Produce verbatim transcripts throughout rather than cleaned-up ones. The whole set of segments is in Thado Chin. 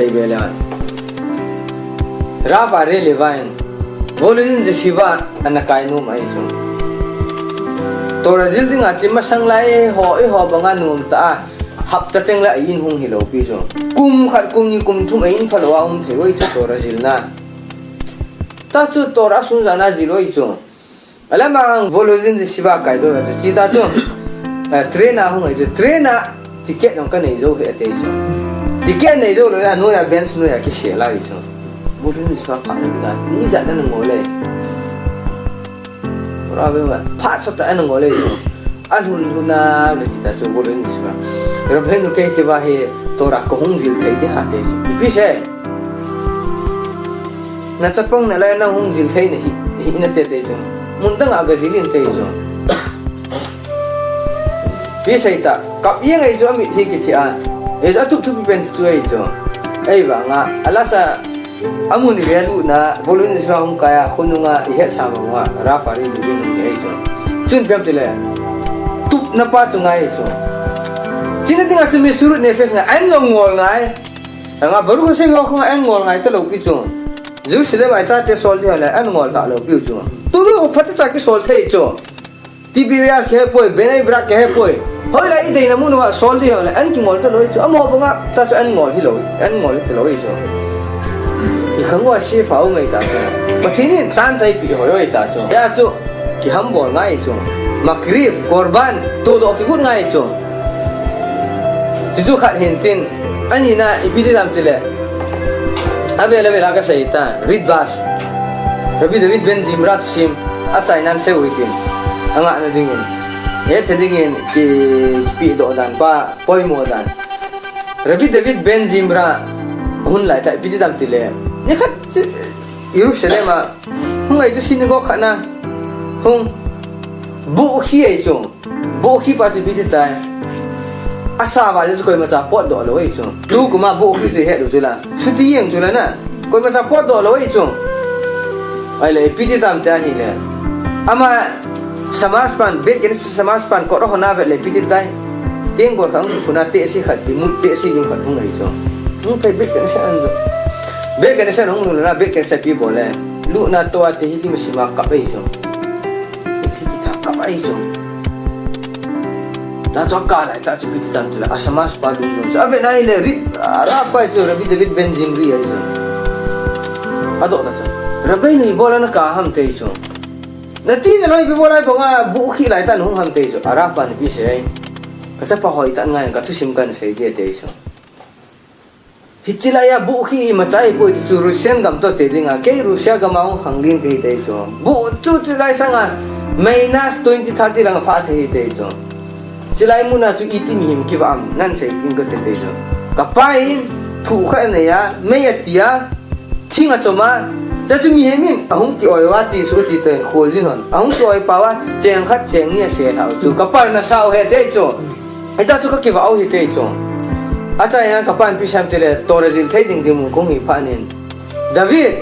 Ei bele. Rav Ari Levine, Volodin Yeshiva ana kai nom ahi chu. Torah jil dinga chi masang lai ho, eiho banga nom ta a, hapta cheng la in hung hilou pi chu. Kum khat, kum ni, kum thum a in phalou a um thei uve chu Torah jilna. Ta chu Torah sungjana jil uve chu. Alamang Volodin Yeshiva kai dol a chu chi ta chu. Eh, train a hung ahi chu. Train a ticket jong ka nei jou hih e ti chu. Ticket nei jou lou a noiya bench noiya kisel ahi chu. Volodin Yeshiva pa ni ga ni ja na ngol e. Ora be ma phat sa ta na ngol e chu. A lhun lhun a ka chi ta chu Volodin Yeshiva. Rabbeinu kei chi ba hi Torah ka hung jil thei ti ha ti chu. Ipi sei. Na chapang na lai na hung jil thei na hi, hi na te te chu. Mun dang a ga jil in te chu. Pi sei ta, kap jeng ahi chu a mitlhi kithi a. Ei chu a thup thup pen chu ahi chu. Ei vang a, a la sa, a mun i ve lu na, Volodin Yeshiva hung kai a, khonung a, i het sa vang a, Rav Ari Levine hung ahi chu. Chun pem ti le, tup na pa chu ngai chu. China ding a chu mesirut nefesh ngai, an long ngol ngai. Anga Baruch Hashem ho khang an ngol ngai ta lou pi chu. Jerusalem a i chate sol di ho le an ngol ta lou pi chu. Tu lu phat cha kisol thei chu. Tiberias ke he poi, Bnei Brak ke he poi. Hoilai i deina mun uva sol di ho le an kingol ta lou chu. Amaho banga ta chu an ngol hilou, an ngol hi ta lou chu. I khang uva si fa u ngai ta chu. Pathen in tan sai pi hoi hoi ta chu. Ya chu. Kihambol ngai chu. Makriv, korban, tudoh kigot ngai chu. Chuchu khat hin tin, ani na ipi ti dam ti le. A vel a vel a ka sei ta, Ritvash. Rabbi David ben Zimra thusim, a chainan sei u hitin. A ngahna dingin. Hethe dingin, ki, kipedoh dan pa, poimo dan. Rabbi David ben Zimra, hun lai ta ipi ti dam ti le. Ni khat, Jerusalem a, Hung ahi chu synagogue khat na. Hung. Buh khi ahi chu. Buh khi pa chu ipi ti tai. Asa val chu koima cha potdoh lou ahi chu. Tu kuma buh khi chu het lou chu la. Suti jeng chu la na. Koima cha potdoh lou ahi chu. Ahile ipi ti tam ti ahile. Ama Shamach pan, Beit Knesset Shamach pan kot ahon a vet le ipi ti tai. Teng gol khat hung khuna tehsi khat ti mut tehsi ding khat hung ahi chu. Hung phei Beit Knesset an chu. Beit Knesset hung lhun le na, Beit Knesset pi bol le. Luna toa te hi lim sima kap ahi chu. Hi ti tha kap ahi chu. Ta chu ka lai ta chu pi ti tam ti la. A Shamach pa lung lung chu. A vet na ahile ri, a ra pa chu Rabbi David ben Zimri ahi chu. A doh ta chu. Rabbi ni bol na ka ham te chu. Na ti na loi pi bol lai banga buh khi lai ta na hung ham te chu. A ra pa ni pi sei. Ka chapa hoi ta ngai ka thusim kan sei dia te chu. Hichi lai a buh khi ima chai poi ti chu Russian gam to te ding a. Kei Russia gam a hung khang lin kei te chu. Buh chu chu lai sanga minus twenty thirty lang pha thei te chu. Chilai muna chu iti mihem kiva am nan sei in ka te te chu. Ka pa in thu kha nei a, mei a ti a, thing a chom a. Cha chu mihem in ahung ki oi wa ti su ti te khol din hon. Ahung ki oi pa wa cheng khat cheng ni a se thau chu. Ka pa na sau he te chu. Ita chu ka kiva au hi te chu. A chai na ka pan pi sam te le Torah jil thei ding ding mun kong hi pha nin. David,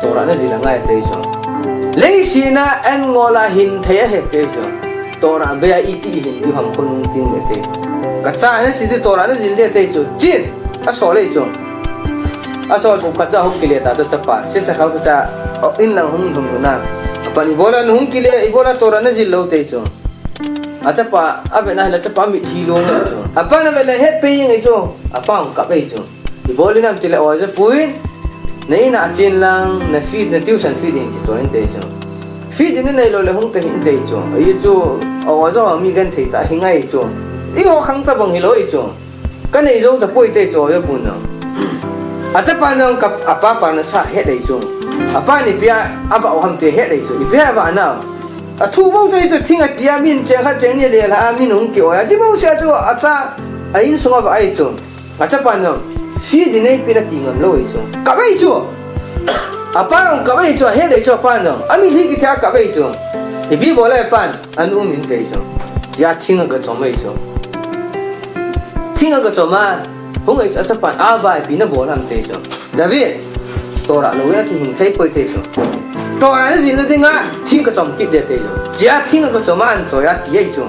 Torah na jil a ngai te chu. Lei si na an ngol a hin thei a he te chu. Torah be a iti hin du ham khun hung ting le te. Ka cha na si di Torah na jil le te chu. Chin, a so le chu. A so kum khat cha hung ki le ta chu chapa. Si sa khau cha, o, in lang hung thum na. A pan i bola hung ki le, i bola Torah na jil lo te chu. A chapa, a vet na le chapa mitlhi long chu. A pa na vet le het pe ngai chu. A pa hung kap ei chu. I bol in am ti le oja puin. Na in a chin lang, na feed, na tuition feed in ki choi in te chu. Feed in nei lo le hung te hin te chu. Ei chu, oja mi gan thei ta hi ngai chu. I ho khang ta bang hi lo ei chu. Ka nei jou ta poi te chu oja pun na. A chapa nang kap, a pa pa na sa het ei chu. A pa ni pia, a ba o ham te het ei chu. I pia ba na. A thu bou chu ei chu thing a tia min cheng khat cheng ni le la a min hung ki oi a. Chi bou sia chu a cha a in sung a va ai chu. A chapa nang. Si di nei pi na ti ngam lo ei chu. Ka bei chu. A pa nang ka bei chu a he dei chu a pa nang. A mi hi ki thia ka bei chu. I bi bo le pan an um in kei chu. Chia thing a ka chom ei chu. Thing a ka chom a. Hung ei chu a chapa a ba pi na bo lam te chu. David, Torah lo na thi hing thei poi te chu. Torah na jil na dinga, thing ka chom kit de te chu. Chia thing ka chom an choi a ti ei chu.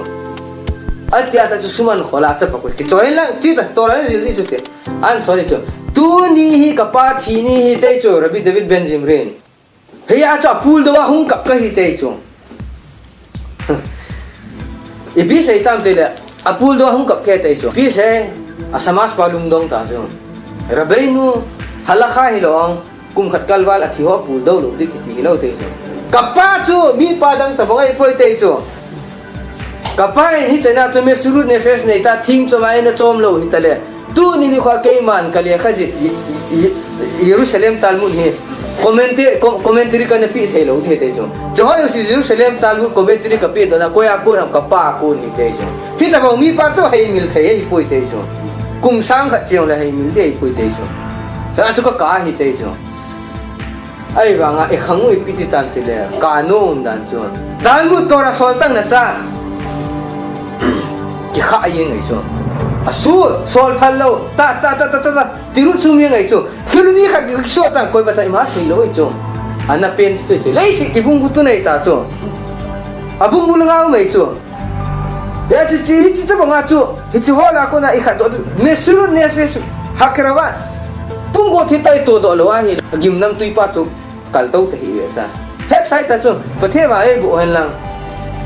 A ti a ta chu suman khola chapa ko. Ki choi lang, ti ta Torah na jil di chu te. An choi chu. Tuni hi kapa thi ni hi tei chu, Rabbi David Ben Zimrin. Hiya chu apul doh a hung kap kahi tei chu. Ipi sei tam tile, apul doh a hung kap kahi tei chu. Ipi sei, a Hamas pa lungdong ta chu. Rabbeinu, halakha hilou, kum khat kalval a thi ho apul doh lou ding kiti hilou tei chu. Kapa chu, mipa dang tabang ahipoi tei chu. Kapa in hichena chu mesirat nefesh neita thing chom a eina chom lou hitale. Tuni nikho keiman ka lekha jih, i, i, i, Jerusalem Talmud hi commentary, com-, commentary kana pe thei lou ding tei chu. Chuho jouse Jerusalem Talmud commentary ka pe doh na, koi a kon ham, kapa a kon hi tei chu. Hitabang mipa chu heimil thei ahipoi tei chu. Kum sang khat cheng le heimil ding ahipoi tei chu. Hiya chu kaka hi tei chu. Ahivanga ikhang u ipi ti tam tile, ka nom dan chu. Talmud Torah sol tang na cha. Kikha jeng ngai chu. Asu, sol phal lou. Ta, ta, ta, ta, ta, ta. Tirut sum jeng ngai chu. Hiluni khat bi kisol tang koimacha ima sei lou chu. Ana pen chu chu. Leiset kibung bu tu nei ta chu. Abung bu langa u mai chu. Hiya chu, chu, hichu tabanga chu, hichu ho lah a kona ikhat doh, mesirat nefesh hakra va. Pumgo thi tai to doh lou ahi, gimnamtui pa chu kaltou tahih ve ta. Hetsah ta chu, Pathen vang eiboh hen lang.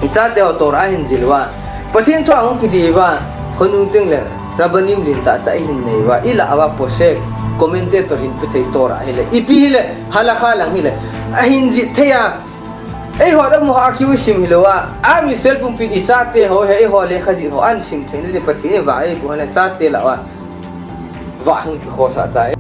Ichate ho Torah ahin jil uva. Pathen thu ahung kidei uva. Khonung teng le, Rabbanim lentah tah ihin nei uva. Ilah uva posek, commentator hin pe thei Torah hile. Ipi hile, halakha lang hile. Ahin jih thei a. Eiho dam ho a kiu sim hilou a, a mi sel pumpin ichate ho hi, eiho lekha jih ho an sim theina ding Pathen in vang eiboh hen lang chate lah uva. Vang hung kikhosah tai.